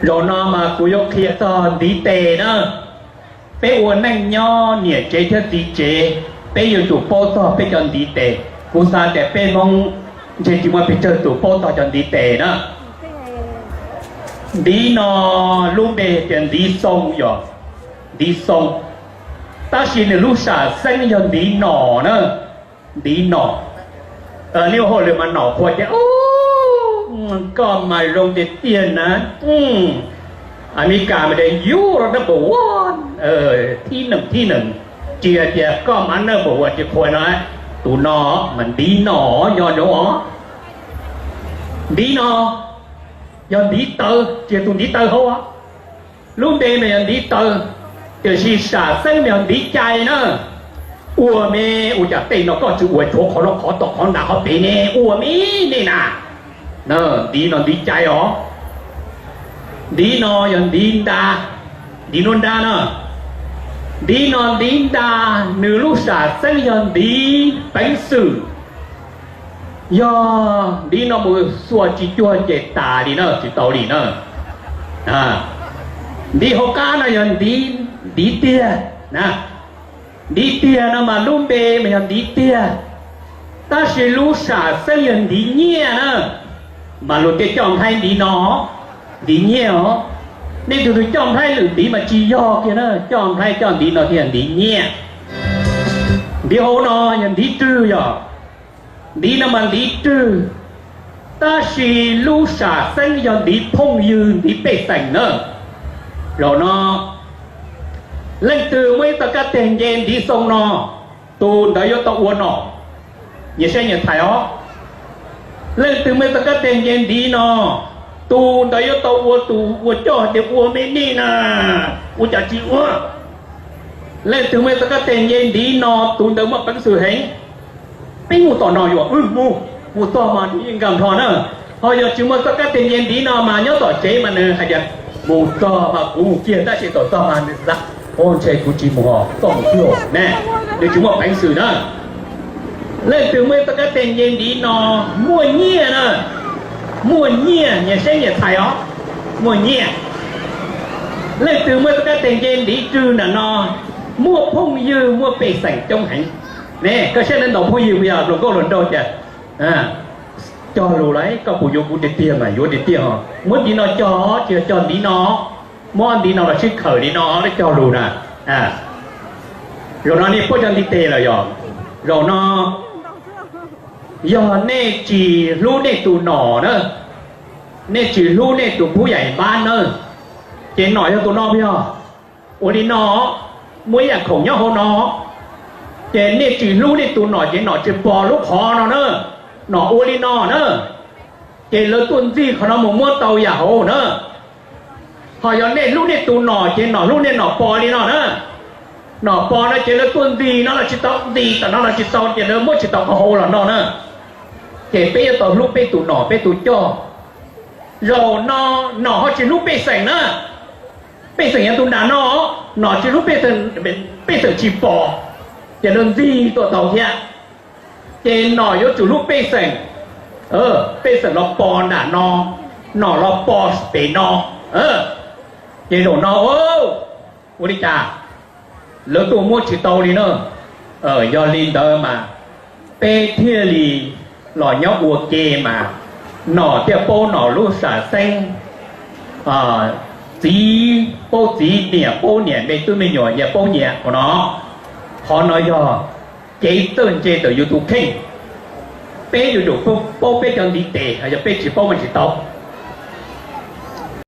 Zaum no mas kuv yuav qhia txog ntiv tes na. Peb ua neej nyob niam tsev thiab txiv tsev, peb yuav tsum paub txog peb cov ntiv tes. Kuv xav tias peb Hmoob ntshe tsis muaj pes tsawg tus paub txog cov ntiv tes na. Ntiv no lub npe tias ntiv xoo yog, ntiv xoo, tab sis nws lub sam xeeb yog ntiv nom na, ntiv nom. Nej ua hauj lwm mas nom qhuas tias, koj mas zoo tiag tiag na. Amelikas mas tias you are number one, thib nees, thib nees. Tsis hais tias koj mas number one tsis qhuas no, tus no mas ntiv nom nyob zoo os. Ntiv no yog ntiv taw, tsis yog tus ntiv taw hauv. Lub npe mas yog ntiv taw, tiam sis sam xeeb mas yog ntiv cai na. Ua me, ua cas tej no koj tsis ua tshuav qhov no qhov tod qhov ntawd qhov pem ne, ua me nej na. Ntiv no ntiv cai os. Ntiv no yog ntiv nra, ntiv nuab nrab na. Ntiv no ntiv nra, nws lub sam xeeb yog ntiv peev xwm. Yog ntiv no mus xuas tsis cuag ces tas li na, tsis tau li na. Ntiv hauv qab no yog ntiv tiag na. Ntiv tiag no mas lub npe mas yog ntiv tiag, tab sis lub sam xeeb yog ntiv nyiaj na. Mas luag tej coj nplhaib ntiv no, ntiv nyiaj os. Nej tus tus coj nplhaib lwm ntiv mas tsis yog kiag na, coj nplhaib coj ntiv no thiaj yog ntiv nyiaj. Ntiv hauv no yog ntiv rwg yog. Ntiv no mas ntiv rwg, tab sis lub sam xeeb yog ntiv phooj ywg ntiv pej xeem na. Zaum no leej twg muaj ib txoj kab teg nce ntiv xoo no, tus ntawd yuav tau ua nom. Nyias saib nyias txhais os. Leej twg muaj ib txoj kab teg nce ntiv no, tus ntawd yuav tau ua tus ua coj hais tias ua me nej na, ua cas tsis ua. Leej twg muaj ib txoj kab teg nce ntiv no, tus ntawd muaj peev xwm heev. Peb mus tom no yuav wb mus, mus txog mas nws yeej nkag nrho na. Ho yog tsis muaj txoj kab teg nce ntiv no mas nyob tom tsev mas nws hais tias mus txog mas kuv mus kiag tab sis tom txog mas nws xav, o ntshe kuv tsis mus os, txoj mus twg ne, nws tsis muaj peev xwm na. Leej twg muaj ib txoj kab teg nce ntiv no muaj nyiaj na, muaj nyiaj, nyias saib nyias txhais os, muaj nyiaj. Leej twg muaj ib txoj kab teg nce ntiv rwg ntawm no muaj phooj ywg muaj pej xeem coob heev. Ne koj saib ntawm phooj ywg puas yog hluas nkauj hluas nraug cas, cog lus lawm, koj puas yuav kuv tiag tiag mas yuav tiag tiag os. Muab ntiv no cog, tsis yog cog ntiv no, muab ntiv no los sib khawm li no cog lus na. Zaum no nej paub cov ntiv tes lawm yog, zaum no yog nej tsis hlub nej tus nom na, nej tsis hlub nej tus phub yaim npab na, ces nom yog tus no puas yog? Ua li no, muaj ib yam khoom nyob hauv no, ces nej tsis hlub nej tus nom ces nom tsis pom lub qhov no na, nom ua li no na, ces lawv tuaj ntxig qhov no mus muab tau yam hauv na. Ho yog nej hlub nej tus nom ces nom hlub nej nom pos li no na. Nom pos no ces lawv tuaj ntxig no los tsis tau, ntxig tom no los tsis tau, ces lawv muab tsis tau qhov hauv los no na. Ces peb yuav tau hlub peb tus nom peb tus coj. Zaum no nom ho tsis hlub pej xeem na. Pej xeem yog tus nram no, nom tsis hlub pej xeem, pej xeem tsis pom, ces lawv ntxig tuaj tau thiab. Ces nom yuav tsum hlub pej xeem, pej xeem los pos nram no, nom los pos pem no. Ces zaum no ua li cas lawv tuaj muab tsis tau li na. Yog li ntawd mas peb thiaj li los nyob ua ke mas nom thiaj paub nom lub sam xeeb, txiv paub txiv, niam paub niam, me tub me nyuam nyias paub nyias no. Qhov no yog kev txawj ntse ntawm yus tus kheej. Peb yuav tsum paub peb cov ntiv tes, yog peb tsis paub mas tsis tau.